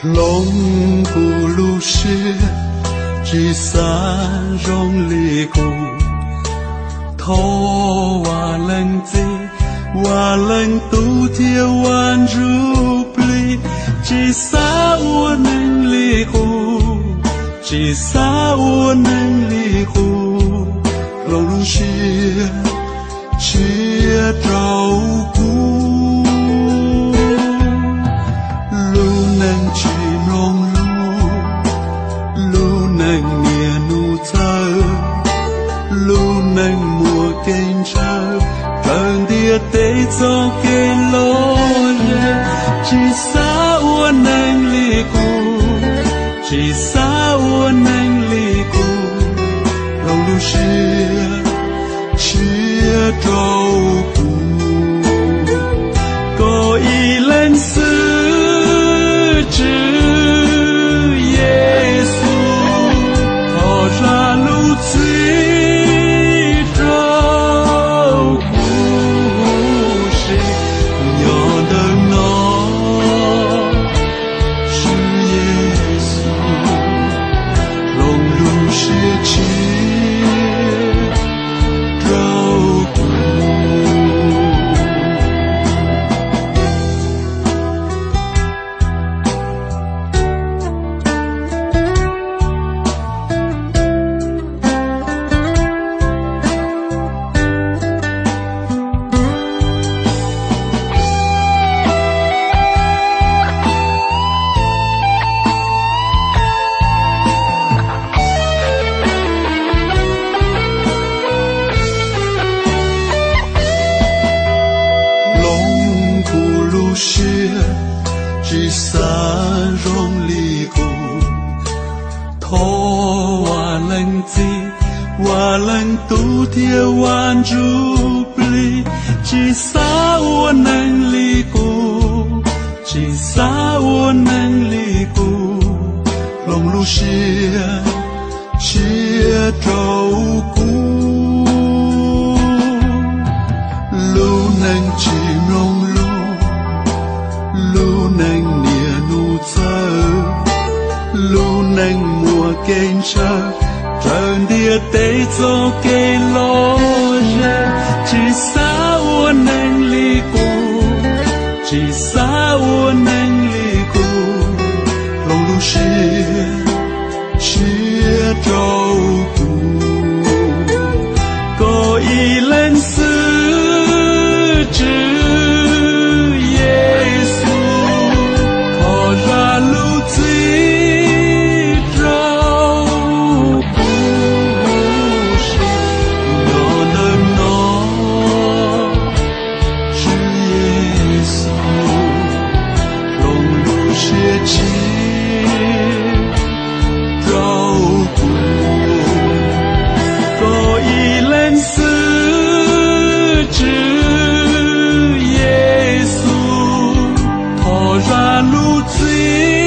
Hloov kuv lub siab, tsis xav zoo li kuv. Thov Vaj Leej Txiv, Vaj Leej Tub thiab Vaj Ntsuj Plig, tsis xav ua neeg li kuv, tsis xav ua neeg li kuv. Hloov lub siab tshiab rau kuv, lub neej tsis mloog lus, lub neej niaj hnub txhawj, lub neej muaj kev ntshaw, raws ntiaj teb txoj kev lom zem. Tsis xav ua neeg li kuv, tsis xav ua neeg li kuv. Hloov lub siab tshiab rau kuv, koj ib leeg xwb Tswv Yexus, thov zam lub txim rau kuv sim nyob ntawm no. Tswv Yexus, hloov lub siab tshiab rau kuv. Hloov kuv lub siab, tsis xav zoo li kuv. Thov Vaj Leej Txiv, Vaj Leej Tub thiab Vaj Ntsuj Plig, tsis xav ua neeg li kuv, tsis xav ua neeg li kuv. Hloov lub siab tshiab rau kuv, lub neej tsis mloog lus, lub neej niaj hnub txhawj, lub neej muaj kev ntshaw, raws ntiaj teb txoj kev lom zem. Tsis xav ua neeg li kuv, tsis xav ua neeg li kuv. Hloov lub siab tshiab rau kuv, koj ib leeg xwb Tswv Yexus, thov zam lub txim rau kuv sim nyob ntawm no. Tswv Yexus, hloov lub siab tshiab rau kuv, koj ib leeg xwb Tswv Yexus, thov zam lub txim